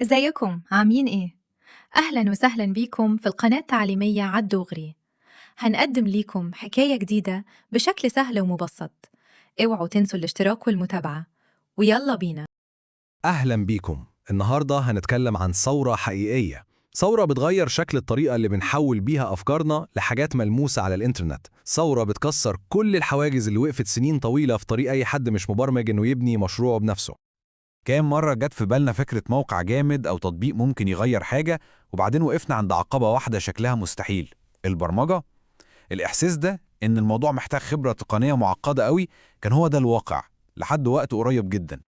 ازيكم عاملين ايه؟ أهلا وسهلا بيكم في القناة التعليمية عالدوغري. هنقدم ليكم حكاية جديدة بشكل سهل ومبسط. اوعوا تنسوا الاشتراك والمتابعة، ويلا بينا. أهلا بيكم. النهاردة هنتكلم عن ثورة حقيقية، ثورة بتغير شكل الطريقة اللي بنحول بيها أفكارنا لحاجات ملموسة على الإنترنت. ثورة بتكسر كل الحواجز اللي وقفت سنين طويلة في طريق أي حد مش مبرمج إنه يبني مشروعه بنفسه. كام مرة جت في بالنا فكرة موقع جامد أو تطبيق ممكن يغير حاجة، وبعدين وقفنا عند عقبة واحدة شكلها مستحيل: البرمجة. الإحساس ده إن الموضوع محتاج خبرة تقنية معقدة قوي كان هو ده الواقع لحد وقت قريب جدا.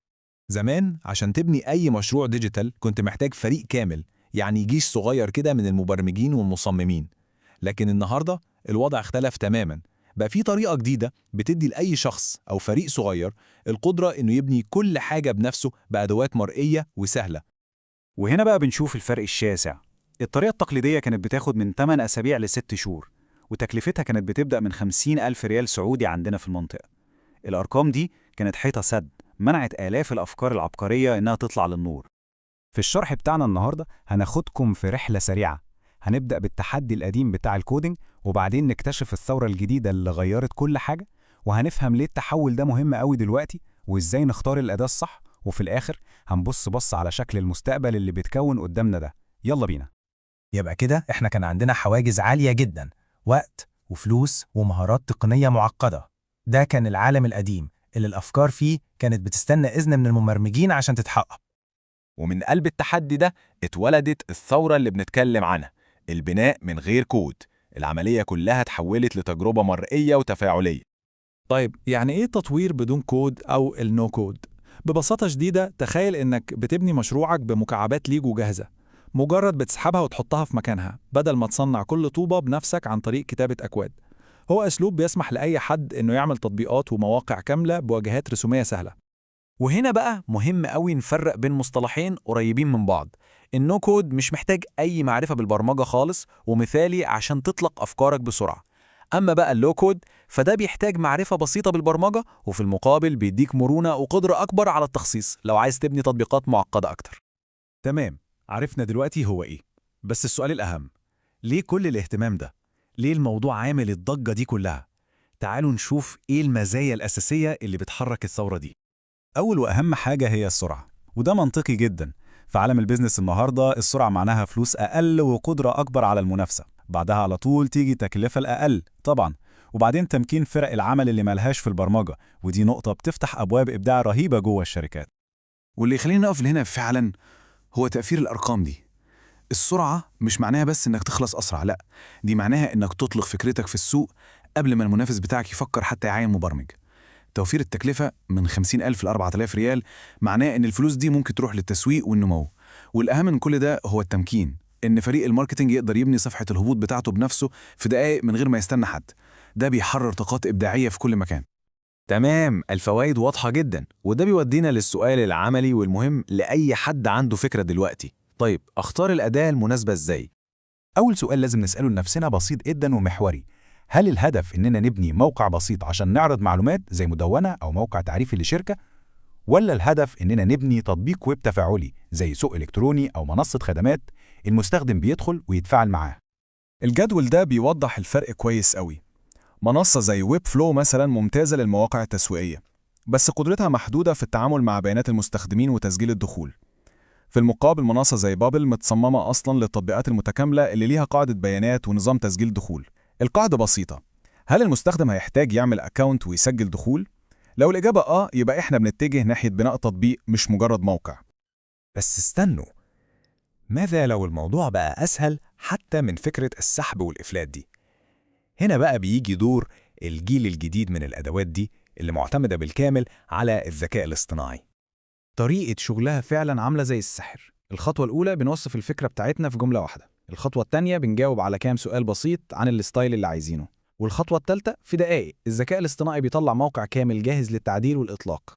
زمان عشان تبني أي مشروع digital كنت محتاج فريق كامل، يعني جيش صغير كده من المبرمجين والمصممين. لكن النهاردة الوضع اختلف تماما، بقى في طريقة جديدة بتدي لأي شخص أو فريق صغير القدرة إنه يبني كل حاجة بنفسه بأدوات مرئية وسهلة. وهنا بقى بنشوف الفرق الشاسع. الطريقة التقليدية كانت بتاخد من 8 أسابيع ل 6 شهور، وتكلفتها كانت بتبدأ من 50 ألف ريال سعودي عندنا في المنطقة. الأرقام دي كانت حيطة سد منعت آلاف الأفكار العبقرية إنها تطلع للنور. في الشرح بتاعنا النهاردة هناخدكم في رحلة سريعة. هنبدأ بالتحدي القديم بتاع ال coding، وبعدين نكتشف الثورة الجديدة اللي غيرت كل حاجة، وهنفهم ليه التحول ده مهم قوي دلوقتي، وإزاي نختار الأداة الصح، وفي الآخر هنبص بص على شكل المستقبل اللي بيتكون قدامنا ده. يلا بينا. يبقى كده احنا كان عندنا حواجز عالية جدا، وقت وفلوس ومهارات تقنية معقدة. ده كان العالم القديم اللي الأفكار فيه كانت بتستنى إذن من المبرمجين عشان تتحقق. ومن قلب التحدي ده اتولدت الثورة اللي بنتكلم عنها، البناء من غير كود. العملية كلها اتحولت لتجربة مرئية وتفاعلية. طيب، يعني إيه تطوير بدون كود أو ال no code؟ ببساطة شديدة، تخيل إنك بتبني مشروعك بمكعبات ليجو جاهزة، مجرد بتسحبها وتحطها في مكانها بدل ما تصنع كل طوبة بنفسك عن طريق كتابة أكواد. هو أسلوب بيسمح لأي حد إنه يعمل تطبيقات ومواقع كاملة بواجهات رسومية سهلة. وهنا بقى مهم قوي نفرق بين مصطلحين قريبين من بعض. ال no code مش محتاج أي معرفة بالبرمجة خالص، ومثالي عشان تطلق أفكارك بسرعة. أما بقى ال low code فده بيحتاج معرفة بسيطة بالبرمجة، وفي المقابل بيديك مرونة وقدرة أكبر على التخصيص لو عايز تبني تطبيقات معقدة أكتر. تمام، عرفنا دلوقتي هو إيه، بس السؤال الأهم: ليه كل الاهتمام ده؟ ليه الموضوع عامل الضجة دي كلها؟ تعالوا نشوف إيه المزايا الأساسية اللي بتحرك الثورة دي. أول وأهم حاجة هي السرعة، وده منطقي جدا. في عالم ال business النهاردة السرعة معناها فلوس أقل وقدرة أكبر على المنافسة. بعدها على طول تيجي تكلفة الأقل طبعا، وبعدين تمكين فرق العمل اللي مالهاش في البرمجة، ودي نقطة بتفتح أبواب إبداع رهيبة جوه الشركات. واللي يخلينا نقف هنا فعلا هو تأثير الأرقام دي. السرعة مش معناها بس إنك تخلص أسرع، لأ، دي معناها إنك تطلق فكرتك في السوق قبل ما المنافس بتاعك يفكر حتى يعين مبرمج. توفير التكلفة من 50,000 ل 4000 ريال معناه إن الفلوس دي ممكن تروح للتسويق والنمو. والأهم من كل ده هو التمكين، إن فريق ال marketing يقدر يبني صفحة الهبوط بتاعته بنفسه في دقائق من غير ما يستنى حد. ده بيحرر طاقات إبداعية في كل مكان. تمام، الفوائد واضحة جدا، وده بيودينا للسؤال العملي والمهم لأي حد عنده فكرة دلوقتي. طيب، أختار الأداة المناسبة إزاي؟ أول سؤال لازم نسأله لنفسنا بسيط جدا ومحوري: هل الهدف إننا نبني موقع بسيط عشان نعرض معلومات زي مدونة أو موقع تعريفي لشركة، ولا الهدف إننا نبني تطبيق ويب تفاعلي زي سوق إلكتروني أو منصة خدمات المستخدم بيدخل ويتفاعل معاه؟ الجدول ده بيوضح الفرق كويس قوي. منصة زي Webflow مثلا ممتازة للمواقع التسويقية، بس قدرتها محدودة في التعامل مع بيانات المستخدمين وتسجيل الدخول. في المقابل منصة زي Bubble متصممة أصلا للتطبيقات المتكاملة اللي ليها قاعدة بيانات ونظام تسجيل دخول. القاعدة بسيطة: هل المستخدم هيحتاج يعمل account ويسجل دخول؟ لو الإجابة آه، يبقى إحنا بنتجه ناحية بناء تطبيق مش مجرد موقع. بس استنوا، ماذا لو الموضوع بقى أسهل حتى من فكرة السحب والإفلات دي؟ هنا بقى بيجي دور الجيل الجديد من الأدوات دي اللي معتمدة بالكامل على الذكاء الاصطناعي. طريقة شغلها فعلا عاملة زي السحر. الخطوة الأولى بنوصف الفكرة بتاعتنا في جملة واحدة، الخطوة التانية بنجاوب على كام سؤال بسيط عن ال style اللي عايزينه، والخطوة التالتة في دقايق الذكاء الاصطناعي بيطلع موقع كامل جاهز للتعديل والإطلاق.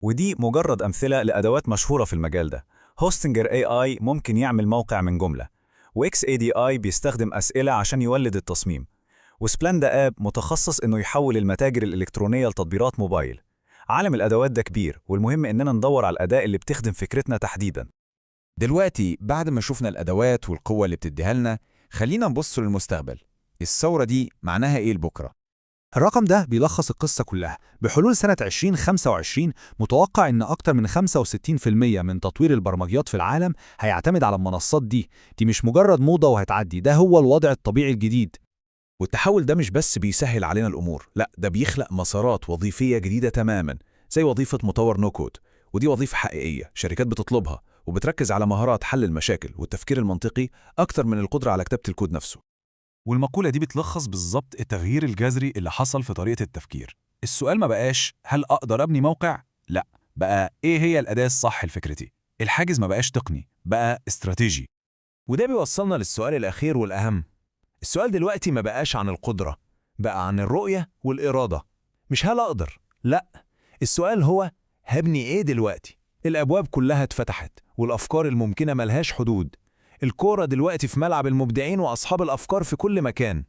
ودي مجرد أمثلة لأدوات مشهورة في المجال ده. Hostinger AI ممكن يعمل موقع من جملة، و xADI بيستخدم أسئلة عشان يولد التصميم، و Splenda App متخصص إنه يحول المتاجر الإلكترونية لتطبيقات موبايل. عالم الأدوات ده كبير، والمهم إننا ندور على الأداة اللي بتخدم فكرتنا تحديداً. دلوقتي بعد ما شفنا الأدوات والقوة اللي بتديها لنا، خلينا نبص للمستقبل. الثورة دي معناها إيه لبكرة؟ الرقم ده بيلخص القصة كلها. بحلول سنة 2025 متوقع إن أكتر من 65% من تطوير البرمجيات في العالم هيعتمد على المنصات دي. دي مش مجرد موضة وهتعدي، ده هو الوضع الطبيعي الجديد. والتحول ده مش بس بيسهل علينا الأمور، لا ده بيخلق مسارات وظيفية جديدة تماما، زي وظيفة مطور no code، ودي وظيفة حقيقية شركات بتطلبها وبتركز على مهارات حل المشاكل والتفكير المنطقي أكتر من القدرة على كتابة الكود نفسه. والمقولة دي بتلخص بالظبط التغيير الجذري اللي حصل في طريقة التفكير. السؤال ما بقاش هل أقدر أبني موقع؟ لا، بقى إيه هي الأداة الصح لفكرتي؟ الحاجز ما بقاش تقني، بقى استراتيجي. وده بيوصلنا للسؤال الأخير والأهم. السؤال دلوقتي ما بقاش عن القدرة، بقى عن الرؤية والإرادة. مش هل أقدر، لا، السؤال هو هبني إيه دلوقتي؟ الأبواب كلها اتفتحت والأفكار الممكنة ملهاش حدود. الكورة دلوقتي في ملعب المبدعين وأصحاب الأفكار في كل مكان.